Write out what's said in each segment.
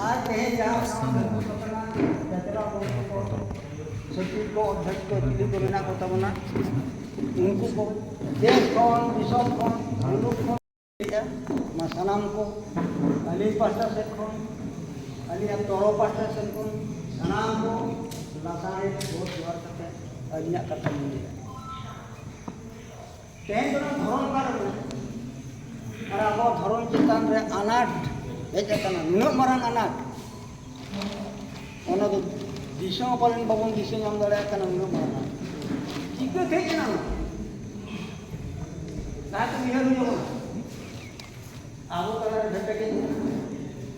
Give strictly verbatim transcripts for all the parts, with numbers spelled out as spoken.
ᱟᱨ ᱛᱮᱦᱮᱧ ᱡᱟᱦᱟᱸ ᱥᱟᱶᱛᱟ ᱥᱚᱝᱜᱚᱴᱷᱚᱱ ᱡᱟᱛᱨᱟ ᱵᱚᱱ ᱠᱚ, ᱥᱚᱪᱤᱵᱽ ᱠᱚ, ᱚᱫᱽᱫᱷᱚᱠᱥ ᱠᱚ, ᱪᱤᱞᱤ ᱠᱚ ᱢᱮᱱᱟᱜ ᱠᱚ ᱛᱟᱵᱚᱱᱟ, ᱩᱱᱠᱩ ᱠᱚ ᱫᱮᱥ ᱠᱷᱚᱱ, ᱫᱤᱥᱚᱢ ᱠᱷᱚᱱ, ᱢᱩᱞᱩᱠ ᱠᱷᱚᱱ, ᱢᱟ ᱥᱟᱱᱟᱢ ᱠᱚ ᱟᱹᱞᱤᱧ ᱯᱟᱦᱴᱟ ᱥᱮᱫ ᱠᱷᱚᱱ, ᱟᱹᱞᱤᱧᱟᱜ ᱛᱚᱨᱚ ᱯᱟᱦᱴᱟ ᱥᱮᱫ ᱠᱷᱚᱱ ᱥᱟᱱᱟᱢ ᱠᱚ ᱞᱟᱥᱟᱲᱦᱮᱫ ᱜᱚᱰ ᱡᱚᱦᱟᱨ ᱠᱟᱛᱮ ᱟᱹᱞᱤᱧᱟᱜ ᱠᱟᱛᱷᱟ ᱞᱤᱧ ᱞᱟᱹᱭᱟ᱾ ᱛᱮᱦᱮᱧ ᱫᱚ ᱱᱚᱣᱟ ᱫᱷᱚᱨᱚᱢ ᱠᱟᱨᱚᱱ ᱨᱮ, ᱟᱨ ᱟᱵᱚᱣᱟᱜ ᱫᱷᱚᱨᱚᱢ ᱪᱮᱛᱟᱱ ᱨᱮ ᱟᱱᱟᱴ ᱦᱮᱡ ᱟᱠᱟᱱᱟ, ᱱᱩᱱᱟᱹᱜ ᱢᱟᱨᱟᱝ ᱟᱱᱟᱴ, ᱚᱱᱟ ᱫᱚ ᱫᱤᱥᱟᱹ ᱦᱚᱸ ᱯᱟᱞᱮᱱ ᱵᱟᱵᱚᱱ ᱫᱤᱥᱟᱹ ᱧᱟᱢ ᱫᱟᱲᱮᱭᱟᱜ ᱠᱟᱱᱟ, ᱱᱩᱱᱟᱹᱜ ᱢᱟᱨᱟᱝ ᱟᱱᱟᱴ᱾ ᱪᱤᱠᱟᱹ ᱦᱮᱡ ᱮᱱᱟ ᱱᱚᱣᱟ? ᱛᱟᱦᱮᱸ ᱩᱭᱦᱟᱹᱨ ᱦᱩᱭᱩᱜᱼᱟ᱾ ᱟᱵᱚ ᱛᱟᱞᱟᱨᱮ ᱵᱷᱮᱯᱮᱜᱮᱫ ᱢᱮᱱᱟᱜᱼᱟ,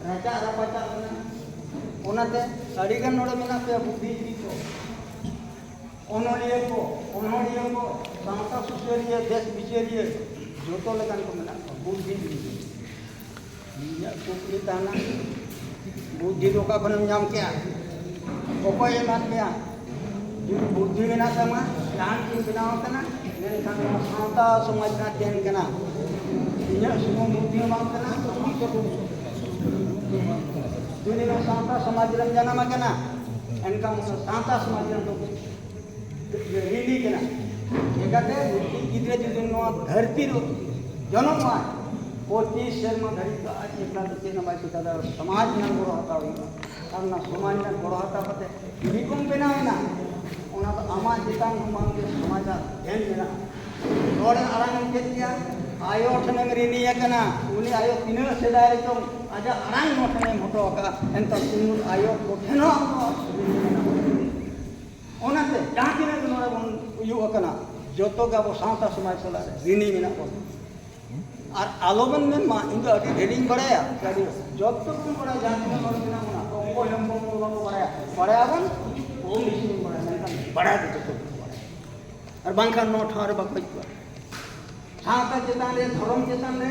ᱨᱟᱪᱟᱜ ᱨᱟᱯᱟᱪᱟᱜ ᱢᱮᱱᱟᱜᱼᱟ᱾ ᱚᱱᱟᱛᱮ ᱟᱹᱰᱤᱜᱟᱱ ᱱᱚᱰᱮ ᱢᱮᱱᱟᱜ ᱯᱮᱭᱟ ᱵᱩᱫᱽᱫᱷᱤᱡᱤᱵᱤ ᱠᱚ, ᱚᱱᱚᱞᱤᱭᱟᱹ ᱠᱚ, ᱚᱱᱚᱲᱦᱤᱭᱟᱹ ᱠᱚ, ᱥᱟᱶᱛᱟ ᱥᱩᱥᱟᱹᱨᱤᱭᱟᱹ, ᱫᱮᱥ ᱵᱤᱪᱟᱹᱨᱤᱭᱟᱹ, ᱡᱚᱛᱚ ᱞᱮᱠᱟᱱ ᱠᱚ ᱢᱮᱱᱟᱜ ᱠᱚᱣᱟ ᱵᱩᱫᱽᱫᱷᱤᱡᱤᱵᱤ᱾ ᱤᱧᱟᱹᱜ ᱠᱩᱠᱞᱤ ᱛᱟᱦᱮᱱᱟ, ᱵᱩᱫᱽᱫᱷᱤ ᱫᱚ ᱚᱠᱟ ᱠᱷᱚᱱᱮᱢ ᱧᱟᱢ ᱠᱮᱜᱼᱟ? ᱚᱠᱚᱭ ᱮᱢᱟᱫ ᱢᱮᱭᱟ? ᱡᱩᱫᱤ ᱵᱩᱫᱽᱫᱷᱤ ᱢᱮᱱᱟᱜ ᱛᱟᱢᱟ, ᱡᱟᱦᱟᱱ ᱪᱮᱫ ᱵᱮᱱᱟᱣ ᱠᱟᱱᱟ, ᱢᱮᱱᱠᱷᱟᱱ ᱱᱚᱣᱟ ᱥᱟᱶᱛᱟ ᱥᱚᱢᱟᱡᱽ ᱨᱮᱱᱟᱜ ᱪᱮᱫ ᱠᱟᱱᱟ? ᱤᱧᱟᱹᱜ ᱥᱩᱢᱩᱝ ᱵᱩᱫᱽᱫᱷᱤ ᱦᱚᱸ ᱵᱟᱝ ᱠᱟᱱᱟ᱾ ᱡᱩᱫᱤ ᱱᱚᱣᱟ ᱥᱟᱶᱛᱟ ᱥᱚᱢᱟᱡᱽ ᱨᱮᱢ ᱡᱟᱱᱟᱢ ᱟᱠᱟᱱᱟ, ᱮᱱᱠᱷᱟᱱ ᱚᱱᱟ ᱥᱟᱶᱛᱟ ᱥᱚᱢᱟᱡᱽ ᱨᱮᱱ ᱫᱚ ᱨᱤᱱᱤ ᱠᱟᱱᱟ᱾ ᱪᱮᱠᱟᱛᱮ ᱢᱤᱫᱴᱤᱡ ᱜᱤᱫᱽᱨᱟᱹ ᱡᱩᱫᱤ ᱱᱚᱣᱟ ᱫᱷᱟᱹᱨᱛᱤ ᱨᱮ ᱡᱚᱱᱚᱢᱚᱜᱼᱟᱭ, ᱯᱚᱸᱪᱤᱥ ᱥᱮᱨᱢᱟ ᱫᱷᱟᱹᱨᱤᱡ ᱫᱚ ᱟᱡ ᱮᱠᱞᱟ ᱫᱚ ᱪᱮᱫ ᱦᱚᱸ ᱵᱟᱭ ᱪᱮᱠᱟ ᱫᱟᱲᱮᱭᱟᱜᱼᱟ᱾ ᱥᱚᱢᱟᱡᱽ ᱨᱮᱱᱟᱜ ᱜᱚᱲᱚ ᱦᱟᱛᱟᱣ ᱦᱩᱭᱩᱜᱼᱟ᱾ ᱟᱨ ᱚᱱᱟ ᱥᱚᱢᱟᱡᱽ ᱨᱮᱱᱟᱜ ᱜᱚᱲᱚ ᱦᱟᱛᱟᱣ ᱠᱟᱛᱮ ᱡᱩᱫᱤ ᱠᱚᱢ ᱵᱮᱱᱟᱣ ᱮᱱᱟ, ᱚᱱᱟ ᱫᱚ ᱟᱢᱟᱜ ᱪᱮᱛᱟᱱ ᱦᱚᱸ ᱵᱟᱝ ᱜᱮ ᱥᱚᱢᱟᱡᱟᱜ ᱮᱢ ᱢᱮᱱᱟᱜᱼᱟ᱾ ᱨᱚᱲ ᱟᱲᱟᱝ ᱮᱢ ᱪᱮᱫ ᱠᱮᱭᱟ, ᱟᱭᱳ ᱴᱷᱮᱱᱮᱢ ᱨᱤᱱᱤ ᱟᱠᱟᱱᱟ, ᱩᱱᱤ ᱟᱭᱳ ᱛᱤᱱᱟᱹᱜ ᱥᱮᱫᱟᱭ ᱨᱮᱪᱚᱝ ᱟᱡᱟᱜ ᱟᱲᱟᱝ ᱱᱚᱣᱟ ᱴᱷᱮᱱᱮᱢ ᱦᱚᱴᱚ ᱟᱠᱟᱫᱼᱟ, ᱮᱱᱠᱷᱟᱱ ᱩᱱᱤ ᱟᱭᱳ ᱠᱚᱴᱷᱮᱱ ᱦᱚᱸ ᱟᱢ ᱫᱚ ᱨᱤᱱᱤ ᱢᱮᱱᱟᱜᱼᱟ᱾ ᱚᱱᱟᱛᱮ ᱡᱟᱦᱟᱸ ᱛᱤᱱᱟᱹᱜ ᱜᱮ ᱱᱚᱰᱮ ᱵᱚᱱ ᱦᱩᱭᱩᱜ ᱟᱠᱟᱱᱟ, ᱡᱚᱛᱚ ᱜᱮ ᱟᱵᱚ ᱥᱟᱶᱛᱟ ᱥᱚᱢᱟᱡᱽ ᱥᱟᱞᱟᱜ ᱨᱮ ᱨᱤᱱᱤ ᱢᱮᱱᱟᱜ ᱵᱚᱱᱟ᱾ ᱟᱨ ᱟᱞᱚᱵᱮᱱ ᱢᱮᱱ ᱢᱟ, "ᱤᱧ ᱫᱚ ᱟᱹᱰᱤ ᱰᱷᱮᱨᱤᱧ ᱵᱟᱲᱟᱭᱟ", ᱟᱹᱰᱤ ᱡᱚᱛᱚ ᱵᱚᱱ ᱵᱟᱲᱟᱭᱟ, ᱡᱟᱦᱟᱸ ᱛᱤᱱᱟᱹᱜ ᱦᱚᱲ ᱢᱮᱱᱟᱜ ᱵᱚᱱᱟ, ᱚᱠᱚᱭ ᱦᱚᱸ ᱵᱟᱵᱚᱱ ᱵᱟᱲᱟᱭᱟ, ᱵᱟᱲᱟᱭᱟᱵᱚᱱ ᱠᱚᱢ ᱵᱮᱥᱤ ᱵᱚᱱ ᱵᱟᱲᱟᱭᱟ, ᱢᱮᱱᱠᱷᱟᱱ ᱵᱟᱲᱟᱭ ᱫᱚ ᱡᱚᱛᱚ ᱵᱚᱱ ᱵᱟᱲᱟᱭᱟ᱾ ᱟᱨ ᱵᱟᱝᱠᱷᱟᱱ ᱱᱚᱣᱟ ᱴᱷᱟᱶ ᱨᱮ ᱵᱟᱠᱚ ᱦᱤᱡᱩᱜᱼᱟ᱾ ᱥᱟᱶᱛᱟ ᱪᱮᱛᱟᱱ ᱨᱮ, ᱫᱷᱚᱨᱚᱢ ᱪᱮᱛᱟᱱ ᱨᱮ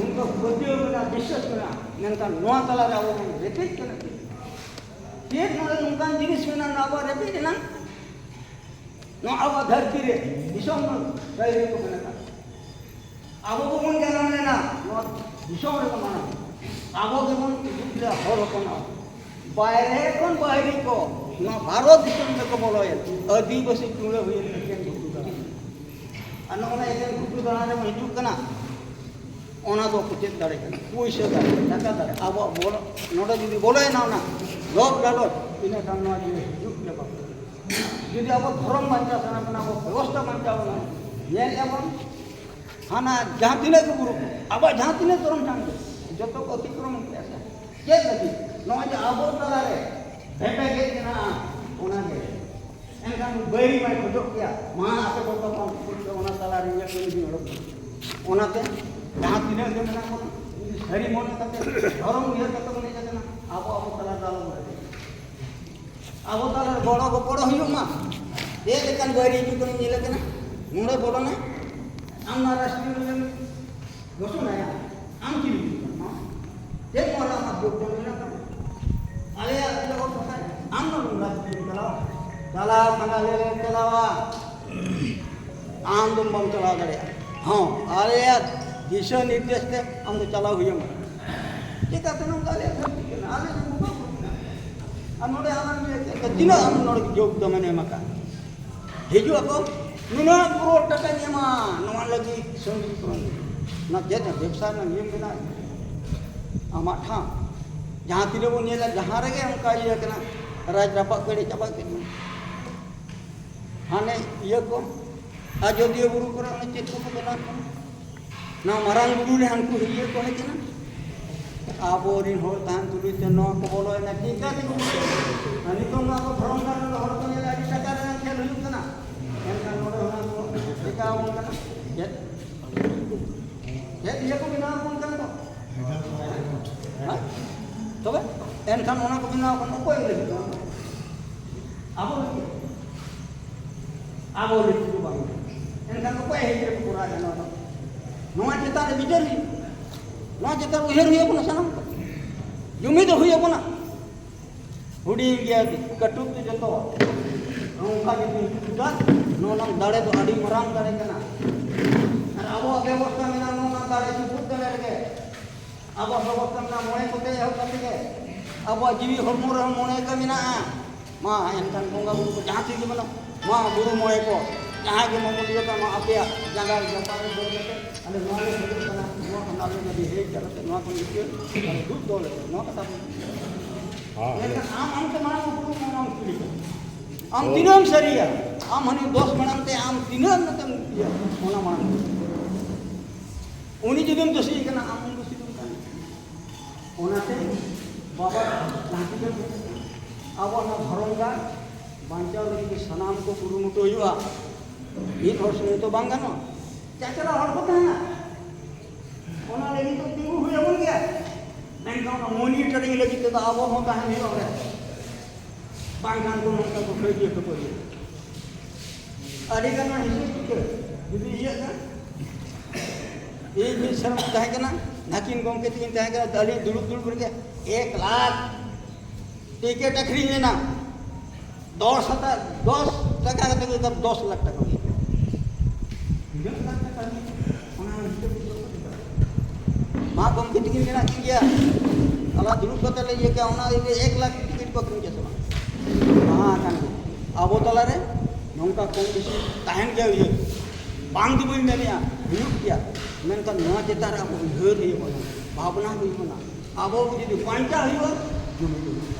ᱩᱱᱠᱩ ᱯᱟᱹᱛᱭᱟᱹᱣ ᱢᱮᱱᱟᱜᱼᱟ, ᱵᱤᱥᱥᱟᱹᱥ ᱢᱮᱱᱟᱜᱼᱟ, ᱢᱮᱱᱠᱷᱟᱱ ᱱᱚᱣᱟ ᱛᱟᱞᱟᱨᱮ ᱟᱵᱚ ᱵᱚᱱ ᱨᱮᱯᱮᱡ ᱠᱟᱱᱟ᱾ ᱪᱮᱫ ᱱᱚᱰᱮ ᱱᱚᱝᱠᱟᱱ ᱡᱤᱱᱤᱥ ᱢᱮᱱᱟᱜᱼᱟ, ᱱᱚᱣᱟ ᱟᱵᱚᱣᱟᱜ ᱨᱮᱯᱮᱡ ᱨᱮᱱᱟᱜ? ᱱᱚᱣᱟ ᱟᱵᱚᱣᱟᱜ ᱫᱷᱟᱹᱨᱛᱤ ᱨᱮ ᱫᱤᱥᱚᱢ ᱨᱮ ᱨᱟᱹᱭᱨᱤᱛ ᱠᱚ ᱢᱮᱱᱟᱜᱼᱟ᱾ ᱟᱵᱚ ᱵᱚᱱ ᱡᱟᱱᱟᱢ ᱞᱮᱱᱟ ᱱᱚᱣᱟ ᱫᱤᱥᱚᱢ ᱨᱮ ᱢᱟᱱᱟᱣ᱾ ᱟᱵᱚ ᱜᱮᱵᱚᱱ ᱩᱫᱩᱜ ᱞᱮᱫᱟ ᱦᱚᱲ ᱦᱚᱯᱚᱱᱟᱜ᱾ ᱵᱟᱭᱨᱮ ᱠᱷᱚᱱ ᱵᱟᱭᱨᱤ ᱠᱚ ᱱᱚᱣᱟ ᱵᱷᱟᱨᱚᱛ ᱫᱤᱥᱚᱢ ᱨᱮᱠᱚ ᱵᱚᱞᱚᱭᱮᱱ᱾ ᱟᱹᱫᱤᱵᱟᱹᱥᱤ ᱴᱩᱲᱟᱹ ᱦᱩᱭᱮᱱ ᱮᱠᱮᱱ ᱜᱷᱩᱴᱩ ᱫᱟᱬᱟᱱ᱾ ᱟᱨ ᱱᱚᱜᱼᱚ ᱱᱟ ᱮᱠᱮᱱ ᱜᱷᱩᱴᱩ ᱫᱟᱬᱟᱱ ᱨᱮᱵᱚᱱ ᱦᱤᱡᱩᱜ ᱠᱟᱱᱟ᱾ ᱚᱱᱟ ᱫᱚ ᱪᱮᱫ ᱫᱟᱲᱮ ᱠᱟᱱᱟ? ᱯᱩᱭᱥᱟᱹ ᱫᱟᱲᱮ, ᱴᱟᱠᱟ ᱫᱟᱲᱮ᱾ ᱟᱵᱚᱣᱟᱜ ᱵᱚᱞᱚ-, ᱱᱚᱰᱮ ᱡᱩᱫᱤ ᱵᱚᱞᱚᱭᱮᱱᱟ ᱚᱱᱟ ᱞᱚᱵᱽ ᱞᱟᱞᱚᱪ, ᱤᱱᱟᱹ ᱠᱷᱟᱱ ᱱᱚᱣᱟ ᱡᱤᱱᱤᱥ ᱦᱤᱡᱩᱜ ᱜᱮ ᱵᱟᱝ᱾ ᱡᱩᱫᱤ ᱟᱵᱚ ᱫᱷᱚᱨᱚᱢ ᱵᱟᱧᱪᱟᱣ ᱥᱟᱱᱟ ᱵᱚᱱᱟ, ᱟᱵᱚ ᱵᱮᱵᱚᱥᱛᱷᱟ ᱵᱟᱧᱪᱟᱣ ᱵᱚᱱᱟ, ᱧᱮᱞᱮᱫᱼᱟ ᱵᱚᱱ ᱦᱟᱱᱟ ᱡᱟᱦᱟᱸ ᱛᱤᱱᱟᱹᱜ ᱜᱮ ᱵᱩᱨᱩ ᱠᱚ, ᱟᱵᱚᱣᱟᱜ ᱡᱟᱦᱟᱸ ᱛᱤᱱᱟᱹᱜ ᱫᱷᱚᱨᱚᱢ ᱛᱷᱟᱱ ᱜᱮ, ᱡᱚᱛᱚ ᱠᱚ ᱚᱛᱤᱠᱨᱚᱢ ᱠᱮᱫᱼᱟ ᱥᱮ᱾ ᱪᱮᱫ ᱞᱟᱹᱜᱤᱫ? ᱱᱚᱜᱼᱚᱭ ᱡᱮ ᱟᱵᱚ ᱛᱟᱞᱟᱨᱮ ᱵᱷᱮᱯᱮᱜᱮᱫ ᱢᱮᱱᱟᱜᱼᱟ, ᱚᱱᱟᱜᱮ᱾ ᱮᱱᱠᱷᱟᱱ ᱵᱟᱹᱭᱨᱤ ᱢᱟᱭ ᱠᱷᱚᱡᱚᱜ ᱜᱮᱭᱟ, ᱢᱟ ᱟᱯᱮ ᱠᱚ ᱛᱟᱵᱚᱱ ᱚᱱᱟ ᱛᱟᱞᱟᱨᱮ ᱤᱧᱟᱹᱜ ᱠᱟᱹᱢᱤ ᱫᱩᱧ ᱚᱰᱚᱠ ᱠᱮᱫᱟ᱾ ᱚᱱᱟᱛᱮ ᱡᱟᱦᱟᱸ ᱛᱤᱱᱟᱹᱜ ᱜᱮ ᱢᱮᱱᱟᱜ ᱵᱚᱱᱟ, ᱡᱩᱫᱤ ᱥᱟᱹᱨᱤ ᱢᱚᱱᱮ ᱠᱟᱛᱮ, ᱫᱷᱚᱨᱚᱢ ᱩᱭᱦᱟᱹᱨ ᱠᱟᱛᱮ ᱵᱚᱱ ᱦᱮᱡ ᱟᱠᱟᱱᱟ, ᱟᱵᱚ ᱟᱵᱚ ᱛᱟᱞᱟ ᱨᱮ ᱟᱞᱚ ᱵᱚᱱ ᱨᱮᱵᱮᱱ᱾ ᱟᱵᱚ ᱛᱟᱞᱟ ᱨᱮ ᱜᱚᱲᱚ ᱜᱚᱯᱚᱲᱚ ᱦᱩᱭᱩᱜ ᱢᱟ᱾ ᱪᱮᱫ ᱞᱮᱠᱟᱱ ᱵᱟᱹᱭᱨᱤ ᱦᱤᱡᱩᱜ ᱠᱟᱱᱟ, ᱧᱮᱞᱮ ᱠᱟᱱᱟ, ᱱᱚᱰᱮ ᱵᱚᱞᱚᱱᱟᱭ, ᱟᱢ ᱢᱟ ᱨᱟᱥᱴᱨᱤᱭᱚ ᱨᱮᱱ ᱜᱷᱳᱥᱚᱱᱟᱭᱟ, ᱟᱢ ᱪᱮᱫ ᱮᱢ ᱦᱤᱡᱩᱜ ᱠᱟᱱᱟ? ᱪᱮᱫ ᱢᱚᱦᱚᱞ ᱟᱢᱟᱜ ᱡᱳᱜᱽᱫᱟᱱ ᱢᱮᱱᱟᱜ ᱛᱟᱢᱟ? ᱟᱞᱮᱭᱟᱜ ᱤᱭᱟᱹ ᱚᱞ ᱯᱟᱲᱦᱟᱣ, ᱟᱢ ᱫᱚ ᱱᱚᱝᱨᱟ ᱪᱮᱫ ᱮᱢ ᱪᱟᱞᱟᱣᱟ? ᱪᱟᱞᱟᱣ ᱠᱷᱟᱱ ᱟᱞᱮ ᱞᱮ ᱪᱟᱞᱟᱣᱟ, ᱟᱢ ᱫᱚ ᱵᱟᱢ ᱪᱟᱞᱟᱣ ᱫᱟᱲᱮᱭᱟᱜᱼᱟ᱾ ᱦᱚᱸ, ᱟᱞᱮᱭᱟᱜ ᱫᱤᱥᱟᱹ ᱱᱤᱨᱫᱮᱥ ᱛᱮ ᱟᱢ ᱫᱚ ᱪᱟᱞᱟᱣ ᱦᱩᱭᱟᱢᱟ᱾ ᱪᱮᱠᱟᱛᱮ ᱱᱚᱝᱠᱟ ᱟᱞᱮᱭᱟᱜ ᱫᱷᱟᱹᱨᱛᱤ ᱠᱟᱱᱟ, ᱟᱞᱮ ᱫᱚ ᱵᱚᱸᱜᱟ ᱵᱩᱨᱩ ᱠᱟᱱᱟ᱾ ᱟᱨ ᱱᱚᱰᱮ ᱟᱢᱮᱢ ᱞᱟᱹᱭ ᱠᱮᱫ ᱛᱤᱱᱟᱹᱜ ᱟᱢ ᱱᱚᱰᱮ ᱡᱳᱜᱽᱫᱟᱱ ᱮᱢ ᱟᱠᱟᱫ? ᱦᱤᱡᱩᱜ ᱟᱠᱚ, ᱱᱩᱱᱟᱹᱜ ᱠᱨᱳᱲ ᱴᱟᱠᱟᱧ ᱮᱢᱟ ᱱᱚᱣᱟ ᱞᱟᱹᱜᱤᱫ ᱥᱚᱝᱜᱤᱛ ᱠᱚ᱾ ᱱᱚᱣᱟ ᱪᱮᱫ ᱵᱮᱵᱽᱥᱟ ᱨᱮᱱᱟᱜ ᱱᱤᱭᱚᱢ ᱢᱮᱱᱟᱜᱼᱟ? ᱟᱢᱟᱜ ᱴᱷᱟᱶ ᱡᱟᱦᱟᱸ ᱛᱤᱱᱟᱹᱜ ᱵᱚᱱ ᱧᱮᱞᱟ, ᱡᱟᱦᱟᱸ ᱨᱮᱜᱮ ᱚᱱᱠᱟ ᱤᱭᱟᱹ ᱠᱟᱱᱟ, ᱨᱟᱡᱽ ᱨᱟᱯᱟᱜ ᱠᱚ ᱮᱲᱮ ᱪᱟᱵᱟ ᱠᱮᱫ ᱵᱚᱱᱟ᱾ ᱦᱟᱱᱮ ᱤᱭᱟᱹ ᱠᱚ, ᱟᱡᱚᱫᱤᱭᱟᱹ ᱵᱩᱨᱩ ᱠᱚᱨᱮ ᱚᱱᱮ ᱪᱮᱫ ᱠᱚᱠᱚ ᱵᱮᱱᱟᱣ ᱠᱟᱱᱟ, ᱱᱚᱣᱟ ᱢᱟᱨᱟᱝ ᱵᱩᱨᱩ ᱨᱮ ᱦᱟᱱᱠᱩ ᱤᱭᱟᱹ ᱠᱚ ᱦᱮᱡ ᱮᱱᱟ, ᱟᱵᱚᱨᱮᱱ ᱦᱚᱲ ᱛᱟᱦᱮᱱ ᱛᱩᱞᱩᱡ ᱛᱮ ᱱᱚᱣᱟ ᱠᱚ ᱵᱚᱞᱚᱭᱮᱱᱟ, ᱪᱤᱠᱟᱹ ᱛᱮᱠᱚ ᱵᱚᱞᱚᱭᱮᱱᱟ? ᱟᱨ ᱱᱤᱛᱚᱝ ᱱᱚᱣᱟ ᱠᱚ ᱫᱷᱚᱨᱚᱢ ᱜᱟᱲ ᱨᱮᱱ ᱦᱚᱲ ᱠᱚ ᱧᱮᱞᱟ, ᱟᱹᱰᱤ ᱴᱟᱠᱟ ᱨᱮᱱᱟᱜ ᱠᱷᱮᱞ ᱦᱩᱭᱩᱜ ᱠᱟᱱᱟ, ᱮᱱᱠᱷᱟᱱ ᱱᱚᱰᱮ ᱚᱱᱟ ᱠᱚ ᱪᱮᱠᱟ ᱟᱵᱚᱱ ᱠᱟᱱᱟ? ᱪᱮᱫ? ᱪᱮᱫ ᱤᱭᱟᱹ ᱠᱚ ᱵᱮᱱᱟᱣ ᱟᱵᱚᱱ ᱠᱟᱱᱟ ᱠᱚ? ᱦᱮᱸ? ᱛᱚᱵᱮ ᱮᱱᱠᱷᱟᱱ ᱚᱱᱟ ᱠᱚ ᱵᱮᱱᱟᱣ ᱠᱟᱱᱟ, ᱚᱠᱚᱭ ᱞᱟᱹᱜᱤᱫ ᱱᱚᱣᱟ ᱫᱚ? ᱟᱵᱚ ᱞᱟᱹᱜᱤᱫ᱾ ᱟᱵᱚ ᱞᱟᱹᱜᱤᱫ ᱫᱚ ᱵᱟᱝ᱾ ᱮᱱᱠᱷᱟᱱ ᱚᱠᱚᱭ ᱦᱮᱡ ᱠᱟᱛᱮ ᱠᱚᱨᱟᱣ ᱮᱫᱟ ᱱᱚᱣᱟ ᱫᱚ? ᱱᱚᱣᱟ ᱪᱮᱛᱟᱱ ᱨᱮ ᱵᱤᱪᱟᱹᱨ ᱦᱩᱭᱩᱜ, ᱱᱚᱣᱟ ᱪᱮᱛᱟᱱ ᱨᱮ ᱩᱭᱦᱟᱹᱨ ᱦᱩᱭ ᱟᱵᱚᱱᱟ ᱥᱟᱱᱟᱢ ᱠᱚ᱾ ᱡᱩᱢᱤᱫ ᱦᱩᱭ ᱟᱵᱚᱱᱟ᱾ ᱦᱩᱰᱤᱧ ᱜᱮᱭᱟ, ᱠᱟᱹᱴᱩᱵ ᱫᱚ ᱡᱚᱛᱚ᱾ ᱱᱚᱝᱠᱟ ᱡᱩᱫᱤ ᱡᱩᱢᱤᱫᱟ, ᱱᱚᱣᱟ ᱨᱮᱱᱟᱜ ᱫᱟᱲᱮ ᱫᱚ ᱟᱹᱰᱤ ᱢᱟᱨᱟᱝ ᱫᱟᱲᱮ ᱠᱟᱱᱟ᱾ ᱟᱨ ᱟᱵᱚᱣᱟᱜ ᱵᱮᱵᱚᱥᱛᱷᱟ ᱢᱮᱱᱟᱜᱼᱟ, ᱱᱚᱣᱟ ᱨᱮᱱᱟᱜ ᱫᱟᱲᱮ ᱪᱩᱯᱩᱫ ᱫᱟᱲᱮ ᱨᱮᱜᱮ᱾ ᱟᱵᱚᱣᱟᱜ ᱵᱮᱵᱚᱥᱛᱟ ᱢᱮᱱᱟᱜᱼᱟ, ᱢᱚᱬᱮ ᱠᱚᱛᱮ ᱮᱦᱚᱵ ᱠᱟᱛᱮ ᱜᱮ ᱟᱵᱚᱣᱟᱜ ᱡᱤᱣᱤ ᱦᱚᱲᱢᱚ ᱨᱮᱦᱚᱸ ᱢᱚᱬᱮ ᱠᱚ ᱢᱮᱱᱟᱜᱼᱟ᱾ ᱢᱟ ᱮᱱᱠᱷᱟᱱ ᱵᱚᱸᱜᱟ ᱵᱩᱨᱩ ᱠᱚ ᱡᱟᱦᱟᱸ ᱛᱤᱥ ᱜᱮ ᱢᱮᱱᱟᱜ, ᱢᱟ ᱵᱩᱨᱩ ᱢᱚᱬᱮ ᱠᱚ ᱡᱟᱦᱟᱸᱭ ᱜᱮ ᱢᱟᱵᱚᱱ ᱤᱭᱟᱹ ᱠᱟᱜ, ᱢᱟ ᱟᱯᱮᱭᱟᱜ ᱡᱟᱸᱜᱟ ᱡᱟᱯᱟᱜ ᱨᱮ ᱫᱚᱦᱚ ᱠᱟᱛᱮ ᱟᱞᱮ ᱱᱚᱣᱟ ᱞᱮ ᱠᱷᱚᱡᱚᱜ ᱠᱟᱱᱟ, ᱱᱚᱣᱟ ᱠᱷᱚᱱ ᱟᱞᱮ ᱡᱩᱫᱤ ᱦᱮᱡ ᱠᱟᱛᱮ ᱱᱚᱣᱟ ᱠᱷᱚᱱ ᱤᱭᱟᱹ ᱟᱞᱮ ᱫᱩᱜ ᱫᱚᱦᱚ ᱞᱮ ᱱᱚᱣᱟ ᱠᱟᱛᱷᱟ ᱠᱚ᱾ ᱦᱮᱸ᱾ ᱢᱮᱱᱠᱷᱟᱱ ᱟᱢ ᱟᱢᱛᱮ ᱢᱟᱲᱟᱝ ᱩᱯᱨᱩᱢ ᱚᱱᱟ ᱩᱯᱨᱩᱢ ᱟᱢ ᱛᱤᱱᱟᱹᱜ ᱮᱢ ᱥᱟᱹᱨᱤᱭᱟ? ᱟᱢ ᱦᱟᱹᱱᱤ ᱫᱚᱥ ᱢᱟᱲᱟᱝ ᱛᱮ ᱟᱢ ᱛᱤᱱᱟᱹᱜ ᱮᱢ ᱤᱭᱟᱹ ᱚᱱᱟ ᱢᱟᱲᱟᱝ ᱛᱮ᱾ ᱩᱱᱤ ᱡᱩᱫᱤᱢ ᱫᱳᱥᱤᱭᱮ ᱠᱟᱱᱟ, ᱟᱢ ᱦᱚᱸᱢ ᱫᱳᱥᱤ ᱫᱚ ᱠᱟᱱᱟ᱾ ᱚᱱᱟᱛᱮ ᱵᱟᱵᱟ ᱡᱟᱦᱟᱸ ᱛᱤᱱᱟᱹᱜ ᱟᱵᱚ ᱱᱚᱣᱟ ᱫᱷᱚᱨᱚᱢ ᱜᱟᱲ ᱵᱟᱧᱪᱟᱣ ᱞᱟᱹᱜᱤᱫ ᱛᱮ ᱥᱟᱱᱟᱢ ᱠᱚ ᱠᱩᱨᱩᱢᱩᱴᱩ ᱦᱩᱭᱩᱜᱼᱟ᱾ ᱢᱤᱫ ᱦᱚᱲ ᱥᱩᱢᱩᱝ ᱛᱚ ᱵᱟᱝ ᱜᱟᱱᱚᱜᱼᱟ, ᱪᱟᱪᱞᱟᱣ ᱦᱚᱲ ᱠᱚ ᱛᱟᱦᱮᱱᱟ, ᱚᱱᱟ ᱞᱟᱹᱜᱤᱫ ᱛᱮ ᱛᱤᱸᱜᱩ ᱦᱩᱭ ᱟᱵᱚᱱ ᱜᱮᱭᱟ᱾ ᱢᱮᱱᱠᱷᱟᱱ ᱚᱱᱟ ᱢᱚᱱᱤᱴᱟᱨᱤᱝ ᱞᱟᱹᱜᱤᱫ ᱛᱮᱫᱚ ᱟᱵᱚ ᱦᱚᱸ ᱛᱟᱦᱮᱱ ᱦᱩᱭᱩᱜᱼᱟ ᱚᱸᱰᱮ᱾ ᱵᱟᱝᱠᱷᱟᱱ ᱠᱚ ᱱᱚᱝᱠᱟ ᱠᱚ ᱠᱷᱟᱹᱭᱡᱟᱹ ᱠᱷᱟᱹᱯᱟᱹᱨᱤ᱾ ᱟᱹᱰᱤ ᱜᱟᱱ ᱦᱤᱥᱟᱹᱵ ᱠᱤᱛᱟᱹᱵ ᱡᱩᱫᱤ ᱤᱭᱟᱹᱜ ᱠᱷᱟᱱ, ᱤᱧ ᱢᱤᱫ ᱥᱮᱨᱢᱟ ᱛᱟᱦᱮᱸ ᱠᱟᱱᱟ, ᱱᱟᱹᱠᱤᱱ ᱜᱚᱢᱠᱮ ᱛᱟᱹᱠᱤᱱ ᱛᱟᱦᱮᱸ ᱠᱟᱱᱟ, ᱟᱹᱞᱤᱧ ᱫᱩᱲᱩᱵ ᱫᱩᱲᱩᱵ ᱨᱮᱜᱮ ᱮᱠ ᱞᱟᱠᱷ ᱴᱤᱠᱤᱴ ᱟᱹᱠᱷᱨᱤᱧ ᱞᱮᱱᱟ᱾ ᱫᱚᱥ ᱦᱟᱛᱟᱣ, ᱫᱚᱥ ᱴᱟᱠᱟ ᱠᱟᱛᱮ ᱠᱚ ᱫᱚᱥ ᱞᱟᱠᱷ ᱴᱟᱠᱟ ᱦᱩᱭᱩᱜᱼᱟ᱾ ᱛᱤᱱᱟᱹᱜ ᱞᱟᱠᱷ ᱴᱟᱠᱟ ᱦᱩᱭᱩᱜᱼᱟ? ᱚᱱᱟ ᱦᱤᱥᱟᱹᱵ ᱠᱤᱛᱟᱹᱵ ᱠᱚ ᱢᱟ ᱜᱚᱢᱠᱮ ᱛᱤᱠᱤᱱ ᱢᱮᱱᱟᱜ ᱠᱤᱱ ᱜᱮᱭᱟ᱾ ᱛᱟᱞᱟ ᱫᱩᱲᱩᱵ ᱠᱟᱛᱮ ᱞᱮ ᱤᱭᱟᱹ ᱠᱮᱭᱟ, ᱚᱱᱟ ᱤᱭᱟᱹ ᱮᱠ ᱞᱟᱠᱷ ᱴᱤᱠᱤᱴ ᱠᱚ ᱟᱹᱠᱷᱨᱤᱧ ᱠᱮᱫᱟ ᱥᱮ ᱵᱟᱝ? ᱢᱟᱦᱟ ᱟᱠᱟᱱ ᱜᱮ᱾ ᱟᱵᱚ ᱛᱟᱞᱟᱨᱮ ᱱᱚᱝᱠᱟ ᱠᱚᱢ ᱵᱮᱥᱤ ᱛᱟᱦᱮᱱ ᱜᱮᱭᱟ ᱩᱭᱦᱟᱹᱨ᱾ ᱵᱟᱝ ᱫᱚ ᱵᱟᱹᱧ ᱢᱮᱱᱮᱜᱼᱟ, ᱦᱩᱭᱩᱜ ᱜᱮᱭᱟ᱾ ᱢᱮᱱᱠᱷᱟᱱ ᱱᱚᱣᱟ ᱪᱮᱛᱟᱱ ᱨᱮ ᱟᱵᱚ ᱩᱭᱦᱟᱹᱨ ᱦᱩᱭᱩᱜ ᱠᱟᱱᱟ, ᱵᱷᱟᱵᱽᱱᱟ ᱦᱩᱭᱩᱜ ᱠᱟᱱᱟ᱾ ᱟᱵᱚ ᱡᱩᱫᱤ ᱵᱟᱧᱪᱟᱣ ᱦᱩᱭᱩᱜᱼᱟ, ᱡᱩᱢᱤᱫ ᱦᱩᱭᱩᱜᱼᱟ᱾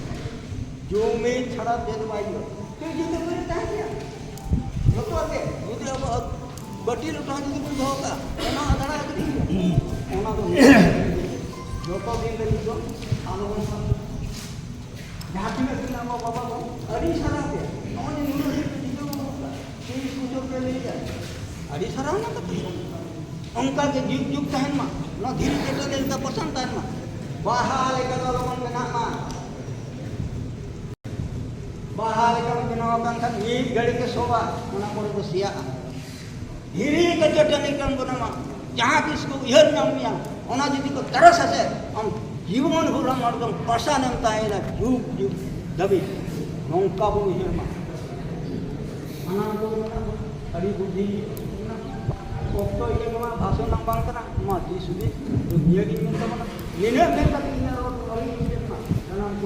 ᱡᱩᱢᱤᱫ ᱪᱷᱟᱲᱟ ᱪᱮᱫ ᱵᱟᱭ ᱦᱩᱭᱩᱜᱼᱟ᱾ ᱛᱚ ᱡᱩᱫᱤ ᱵᱟᱹᱭ ᱛᱟᱦᱮᱸ ᱜᱮᱭᱟ, ᱡᱚᱛᱚᱣᱟᱜ ᱜᱮ, ᱡᱩᱫᱤ ᱟᱵᱚ ᱵᱟᱹᱴᱤ ᱞᱚᱴᱟ ᱡᱩᱫᱤ ᱵᱚᱱ ᱫᱚᱦᱚ ᱠᱟᱜᱼᱟ, ᱚᱱᱟ ᱟᱫᱷᱟᱨᱟ ᱟᱹᱠᱷᱨᱤᱧ ᱜᱮᱭᱟ᱾ ᱚᱱᱟ ᱫᱚ ᱡᱚᱛᱚ ᱫᱤᱱ ᱞᱟᱹᱜᱤᱫ ᱫᱚ ᱟᱞᱚᱵᱚᱱ ᱥᱟᱵ᱾ ᱡᱟᱦᱟᱸ ᱛᱤᱱᱟᱹᱜ ᱫᱤᱱ ᱟᱵᱚ ᱵᱟᱵᱟ ᱠᱚ, ᱟᱹᱰᱤ ᱥᱟᱨᱦᱟᱣ ᱜᱮ, ᱱᱚᱜᱼᱚᱭ ᱡᱮ ᱱᱩᱱᱟᱹᱜ ᱫᱤᱱ ᱯᱮ ᱪᱤᱠᱟᱹ ᱟᱹᱜᱩ ᱠᱟᱜᱼᱟ, ᱛᱤᱨᱤᱥ ᱵᱚᱪᱷᱚᱨ ᱯᱮ ᱞᱟᱹᱭ ᱠᱟᱜᱼᱟ, ᱟᱹᱰᱤ ᱥᱟᱨᱦᱟᱣ ᱚᱱᱟ ᱠᱟᱛᱷᱟ᱾ ᱚᱱᱠᱟ ᱜᱮ ᱡᱩᱜᱽ ᱡᱩᱜᱽ ᱛᱟᱦᱮᱱ ᱢᱟ, ᱱᱚᱣᱟ ᱫᱷᱤᱨᱤ ᱪᱟᱹᱴᱟᱹᱱᱤ ᱞᱮᱠᱟ ᱯᱟᱥᱟᱱ ᱛᱟᱦᱮᱱ ᱢᱟ, ᱵᱟᱦᱟ ᱞᱮᱠᱟ ᱫᱚ ᱟᱞᱚᱵᱚᱱ ᱵᱮᱱᱟᱜ ᱢᱟ᱾ ᱵᱟᱦᱟ ᱞᱮᱠᱟᱢ ᱵᱮᱱᱟᱣ ᱟᱠᱟᱱ ᱠᱷᱟᱱ ᱢᱤᱫ ᱜᱷᱟᱹᱲᱤ ᱛᱮ ᱥᱚᱵᱟ, ᱚᱱᱟ ᱯᱚᱨᱮ ᱫᱚ ᱥᱮᱭᱟᱜᱼᱟ᱾ ᱫᱷᱤᱨᱤ ᱞᱮᱠᱟ ᱪᱟᱹᱴᱟᱹᱱᱤ ᱠᱟᱱ ᱵᱚᱱᱟ ᱢᱟ, ᱡᱟᱦᱟᱸ ᱛᱤᱥ ᱠᱚ ᱩᱭᱦᱟᱹᱨ ᱧᱟᱢ ᱢᱮᱭᱟ, ᱚᱱᱟ ᱡᱩᱫᱤ ᱠᱚ ᱛᱟᱨᱟᱥᱟ ᱥᱮ, ᱟᱢ ᱡᱤᱵᱚᱱ ᱵᱷᱳᱨ ᱟᱢ ᱮᱠᱫᱚᱢ ᱯᱟᱥᱟᱱᱮᱢ ᱛᱟᱦᱮᱸᱭᱮᱱᱟ, ᱡᱩᱜᱽ ᱡᱩᱜᱽ ᱫᱷᱟᱹᱵᱤᱡ᱾ ᱱᱚᱝᱠᱟ ᱵᱚᱱ ᱩᱭᱦᱟᱹᱨ ᱢᱟ᱾ ᱥᱟᱱᱟᱢ ᱠᱚ ᱢᱮᱱᱟ ᱟᱹᱰᱤ ᱵᱩᱫᱽᱫᱷᱤ ᱢᱮᱱᱟᱜᱼᱟ᱾ ᱚᱠᱛᱚ ᱤᱭᱟᱹ ᱠᱟᱱᱟ, ᱵᱷᱟᱥᱚᱱ ᱨᱮᱱᱟᱜ ᱵᱟᱝ ᱠᱟᱱᱟ, ᱢᱟ ᱫᱤᱥ ᱦᱩᱫᱤᱥ ᱱᱤᱭᱟᱹ ᱜᱤᱧ ᱢᱮᱱ ᱛᱟᱵᱚᱱᱟ᱾ ᱱᱤᱱᱟᱹᱜ ᱢᱮᱱ ᱠᱟᱛᱮ ᱤᱧᱟᱹᱜ ᱨᱚᱲ ᱫᱚ ᱵᱟᱹᱞᱤᱧ ᱢᱩᱪᱟᱹᱫ ᱢᱟ᱾ ᱥᱟᱱᱟᱢ ᱠᱚ